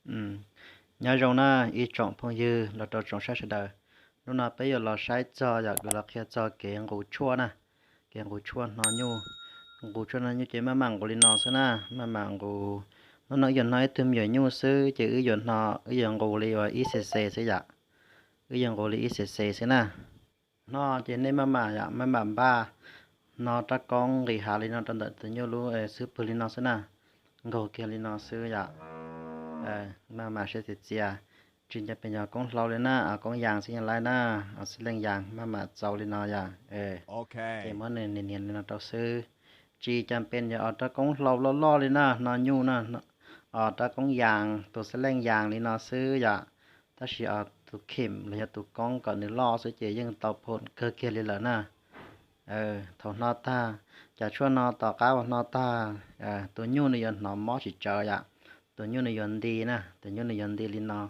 Nyob zoo na ib tsoom phooj ywg los rau tsoom saib sawv daws. Hnub no peb yuav los saib txog yom, kuv los qhia txog kev nqus tshuaj na, kev nqus tshuaj hno nyuj. Nqus tshuaj hno nyuj ces maj mam nqus li no xwb na, maj mam nqus. Hnub no wb yuav hno ib tug me nyuam nyuj xwb ces wb yuav hno, wb yuav nqus li uas ib cc xwb yom, wb yuav nqus li ib cc xwb na. Hno ces nej maj mam yom, maj mam npaj hno rab koob nqis hav li no rau ntawm tus nyuj lub xub pwg li no xwb na, nkaug kiag li no xwb yom. Maj mam siab txias txias, tsis ncaj pes yog koob hlau li na, koob yas xwb yog lawm na, xib leej yas maj mam txaus li no yom. Ces muab nws nias nias li no rau xwb, tsis ncaj pes yog os rab koob hlau loj loj li na, hno nyuj na, os rab koob yas, tus xib leej yas li no xwb yom. Tab sis os tus khim los yog tus koob kom nws loj xwb ces yeej tau phom kawg kiag li lawm na. Thaum hno tag, cov tshuaj no tom qab uas hno tag, tus nyuj nws yuav hnov mob tsis tsawv yom, tus nyuj nws yuav nti na, tus nyuj nws yuav nti li no.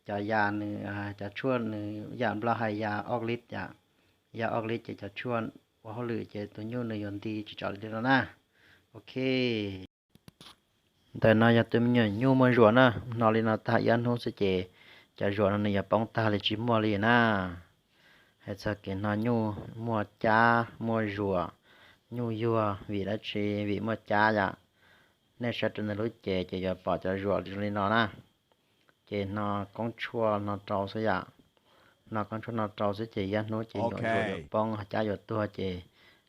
Cov yas nws, cov tshuaj nws yam Nplog hais yas ob lis yom, yas ob lis ces cov tshuaj ua hauj lwm ces tus nyuj nws yuav nti tsis tsawv li no na. Ok. Ntawm no yog tus me nyuam nyuj muaj zuam na, hno li no tag ib ob hnub xwb ces cov zuam no nws yuav poob tag li tsis muaj li na. Hais txog kev hno nyuj muaj cab muaj zuam, nyuj yuag vim dab tsi? Vim muaj cab yom. Nej saib rau nws lub cev ces yuav pom cov zuam li no na. Ces hno koob tshuaj hno rau xwb yom. Hno koob tshuaj hno rau xwb ces ib ob hnub ces nyuam zuam yuav poob, cab yuav tuag ces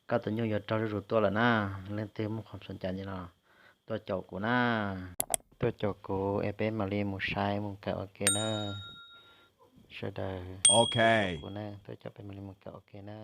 koj tus nyuj yuav raug zuj zus tuaj lawm na. Leej twg muaj qhov xom cas li no tuaj caum kuv na, tuaj caum kuv es peb mam li mus saib mus kawm ua ke na. Sawv daws, kuv na, tuaj caum peb mam li mus kawm ua ke na.